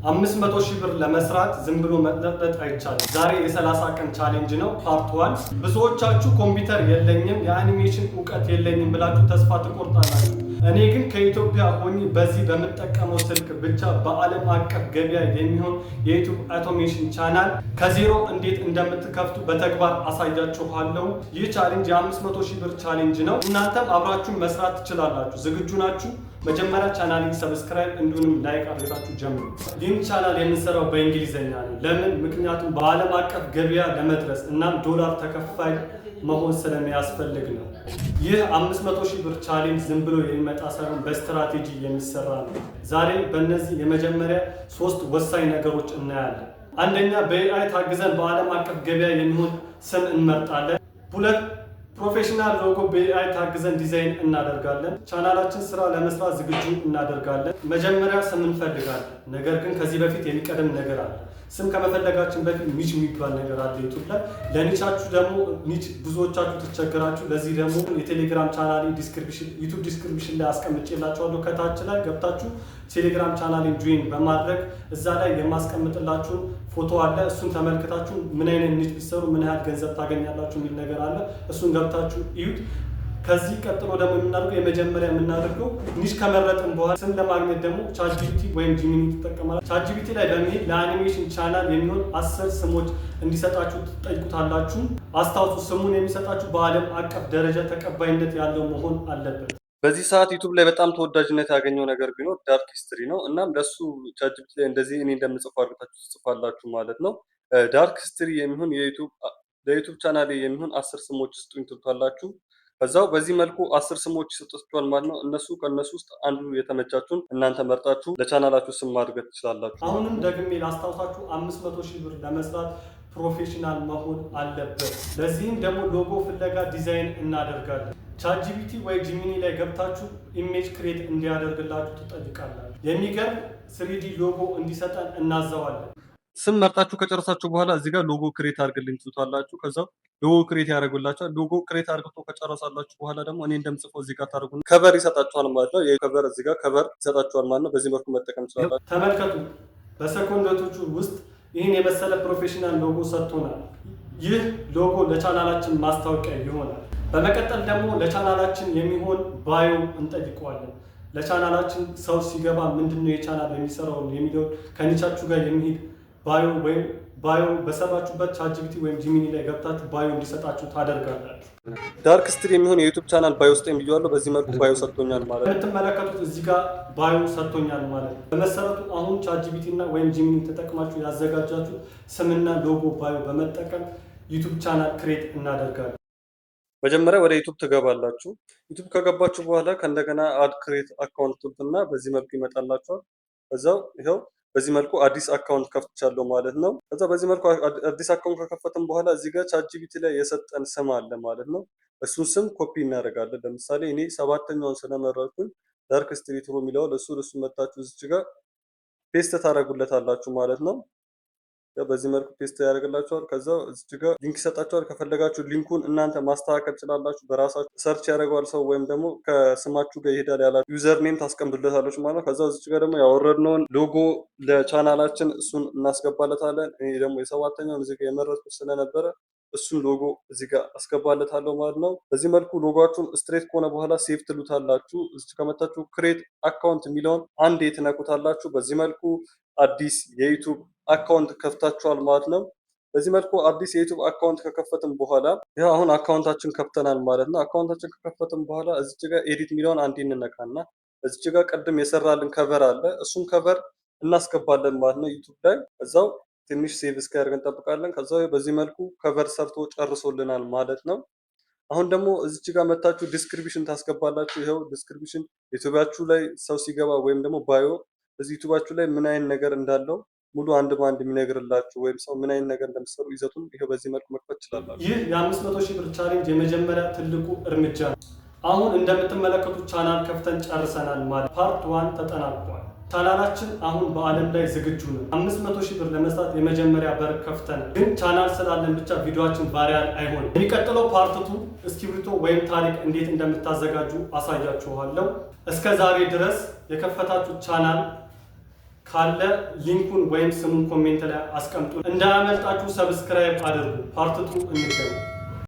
500,000 ብር ለመስራት ዝም ብሎ መጥለጥለጥ አይቻልም። ዛሬ የ30 ቀን challenge ነው፣ part one። ብዙዎቻችሁ ኮምፒውተር የለኝም፣ የአኒሜሽን እውቀት የለኝም ብላችሁ ተስፋ ትቆርጣላችሁ። እኔ ግን ከኢትዮጵያ ሆኜ በዚህ በምጠቀመው ስልክ ብቻ በዓለም አቀፍ ገበያ የሚሆን የ YouTube automation channel ከዜሮ እንዴት እንደምትከፍቱ በተግባር አሳያችኋለሁ። ይህ challenge የ500 ሺህ ብር challenge ነው። እናንተም አብራችሁን መስራት ትችላላችሁ። ዝግጁ ናችሁ? መጀመሪያ ቻናሌን subscribe እንዲሁም like አድርጋችሁ ጀምሩ። ይህን ቻናል የምንሰራው በእንግሊዝኛ ነው። ለምን? ምክንያቱም በዓለም አቀፍ ገበያ ለመድረስ እናም ዶላር ተከፋይ መሆን ስለሚያስፈልግ ነው። ይህ 500 ሺህ ብር challenge ዝም ብሎ የሚመጣ ሳይሆን በስትራቴጂ የሚሰራ ነው። ዛሬ በእነዚህ የመጀመሪያ ሶስት ወሳኝ ነገሮች እናያለን። አንደኛ፣ በ AI ታግዘን በዓለም አቀፍ ገበያ የሚሆን ስም እንመርጣለን። ሁለት፣ professional logo በ AI ታግዘን ዲዛይን እናደርጋለን። ቻናላችን ስራ ለመስራት ዝግጁ እናደርጋለን። መጀመሪያ ስም እንፈልጋለን። ነገር ግን ከዚህ በፊት የሚቀድም ነገር አለ። ስም ከመፈለጋችን በፊት niche የሚባል ነገር አለ YouTube ላይ። ለ niche ኣችሁ ደግሞ niche ብዙዎቻችሁ ትቸገራችሁ። ለዚህ ደግሞ የቴሌግራም ቻናሌ description፣ YouTube description ላይ አስቀምጬላችኋለሁ። ከታች ላይ ገብታችሁ ቴሌግራም ቻናሌን join በማድረግ እዛ ላይ የማስቀምጥላችሁን ፎቶ አለ። እሱን ተመልክታችሁ ምን አይነት niche ቢሰሩ ምን ያህል ገንዘብ ታገኛላችሁ የሚል ነገር አለ። እሱን ገብታችሁ እዩት። ከዚህ ቀጥሎ ደግሞ የምናደርገው፣ የመጀመሪያ የምናደርገው niche ከመረጥን በኋላ ስም ለማግኘት ደግሞ ChatGPT ወይም Gemini ትጠቀማላችሁ። ChatGPT ላይ በመሄድ ለ animation channel የሚሆን 10 ስሞች እንዲሰጣችሁ ትጠይቁታላችሁ። አስታውሱ፣ ስሙን የሚሰጣችሁ በዓለም አቀፍ ደረጃ ተቀባይነት ያለው መሆን አለበት። በዚህ ሰዓት YouTube ላይ በጣም ተወዳጅነት ያገኘው ነገር ቢኖር dark history ነው። እናም ለሱ ChatGPT ላይ እንደዚህ እኔ እንደምጽፈው አድርጋችሁ ትጽፋላችሁ ማለት ነው። Dark history የሚሆን የ YouTube ለ YouTube ቻናሌ የሚሆን 10 ስሞች ስጡኝ ትሉታላችሁ። ከዛው በዚህ መልኩ 10 ስሞች ይሰጣችኋል ማለት ነው። ከእነሱ ውስጥ አንዱ የተመቻችሁን እናንተ መርጣችሁ ለቻናላችሁ ስም ማድረግ ትችላላችሁ። አሁንም ደግሜ ላስታውሳችሁ፣ 500,000 ብር ለመስራት professional መሆን አለበት። ለዚህም ደግሞ ሎጎ ፍለጋ ዲዛይን እናደርጋለን። ChatGPT ወይ Gemini ላይ ገብታችሁ image create እንዲያደርግላችሁ ትጠይቃላችሁ። የሚገርም 3D logo እንዲሰጠን እናዘዋለን። ስም መርጣችሁ ከጨረሳችሁ በኋላ እዚህ ጋር logo create አድርግልኝ ትሉታላችሁ። ከዛው logo create ያደርጉላችኋል። Logo create አድርግቶ ከጨረሳላችሁ በኋላ ደግሞ እኔ እንደምጽፈው እዚህ ጋር ታደርጉ cover ይሰጣችኋል ማለት ነው። የ cover እዚህ ጋር cover ይሰጣችኋል ማለት ነው። በዚህ መልኩ መጠቀም ትችላላችሁ። ተመልከቱ፣ በሰኮንዶቹ ውስጥ ይህን የመሰለ professional logo ሰጥቶናል። ይህ ሎጎ ለቻናላችን ማስታወቂያ ይሆናል። በመቀጠል ደግሞ ለቻናላችን የሚሆን bio እንጠይቀዋለን። ለቻናላችን ሰው ሲገባ ምንድነው የቻናል የሚሰራውን የሚለውን ከ niche ኣችሁ ጋር የሚሄድ bio ወይም bio በሰራችሁበት ChatGPT ወይም Gemini ላይ ገብታችሁ bio እንዲሰጣችሁ ታደርጋላችሁ። Dark history የሚሆን የ YouTube channel bio ስጠኝ ብዬዋለሁ። በዚህ መልኩ bio ሰጥቶኛል ማለት ነው። የምትመለከቱት እዚህ ጋር bio ሰጥቶኛል ማለት ነው። በመሰረቱ አሁን ChatGPT እና ወይም Gemini ተጠቅማችሁ ያዘጋጃችሁ ስምና logo bio በመጠቀም YouTube channel create እናደርጋለን። መጀመሪያ ወደ YouTube ትገባላችሁ። YouTube ከገባችሁ በኋላ ከእንደገና add create account ትሉትና በዚህ መልኩ ይመጣላችኋል። ከዛው ይኸው በዚህ መልኩ አዲስ account ከፍቻለሁ ማለት ነው። ከዛ በዚህ መልኩ አዲስ account ከከፈትን በኋላ እዚህ ጋር ChatGPT ላይ የሰጠን ስም አለ ማለት ነው። እሱን ስም ኮፒ እናደርጋለን። ለምሳሌ እኔ ሰባተኛውን ስለመረጥኩኝ Dark History True የሚለውን እሱ መታችሁ እዚች ጋር paste ታደርጉለታላችሁ ማለት ነው። በዚህ መልኩ paste ያደርግላችኋል። ከዛ እዚች ጋር link ይሰጣችኋል። ከፈለጋችሁ link ኡን እናንተ ማስተካከል ትችላላችሁ። በራሳችሁ search ያደርገዋል ሰው ወይም ደግሞ ከስማችሁ ጋር ይሄዳል ያላችሁ username ታስቀምጡለታላችሁ ማለት ነው። ከዛ እዚች ጋር ደግሞ ያወረድነውን ሎጎ ለቻናላችን እሱን እናስገባለታለን። እኔ ደግሞ የሰባተኛውን እዚህ ጋር የመረጥኩት ስለነበረ እሱን ሎጎ እዚህ ጋር አስገባለታለሁ ማለት ነው። በዚህ መልኩ logo ኣችሁን straight ከሆነ በኋላ save ትሉታላችሁ። እዚህ ከመጣችሁ create account የሚለውን አንዴ ትነኩታላችሁ። በዚህ መልኩ አዲስ የ YouTube account ከፍታችኋል ማለት ነው። በዚህ መልኩ አዲስ የ YouTube account ከከፈትን በኋላ ይኸው አሁን account ኣችን ከፍተናል ማለት ነው። Account ኣችን ከከፈትን በኋላ እዚች ጋር edit የሚለውን አንዴ እንነካና እዚች ጋር ቅድም የሰራልን cover አለ፣ እሱን cover እናስገባለን ማለት ነው። YouTube ላይ እዛው ትንሽ save እስኪያደርግ እንጠብቃለን። ከዛ በዚህ መልኩ cover ሰርቶ ጨርሶልናል ማለት ነው። አሁን ደግሞ እዚች ጋር መታችሁ description ታስገባላችሁ። ይኸው description YouTube ኣችሁ ላይ ሰው ሲገባ ወይም ደግሞ bio እዚህ YouTube ኣችሁ ላይ ምን አይነት ነገር እንዳለው ሙሉ አንድ በአንድ የሚነግርላችሁ ወይም ሰው ምን አይነት ነገር እንደምትሰሩ ይዘቱን ይኸው በዚህ መልኩ መክፈት ትችላላችሁ። ይህ የ500,000 ብር challenge የመጀመሪያ ትልቁ እርምጃ ነው። አሁን እንደምትመለከቱት ቻናል ከፍተን ጨርሰናል ማለት part one ተጠናቋል። ቻናላችን አሁን በዓለም ላይ ዝግጁ ነው። 500,000 ብር ለመስራት የመጀመሪያ በር ከፍተናል። ግን ቻናል ስላለን ብቻ ቪዲዮአችን viral አይሆንም። የሚቀጥለው part two እስክሪብቶ ወይም ታሪክ እንዴት እንደምታዘጋጁ አሳያችኋለሁ። እስከ ዛሬ ድረስ የከፈታችሁ ቻናል ካለ link ኡን ወይም ስሙን comment ላይ አስቀምጡ። እንዳያመልጣችሁ subscribe አድርጉ። Part 2 እንገናኝ።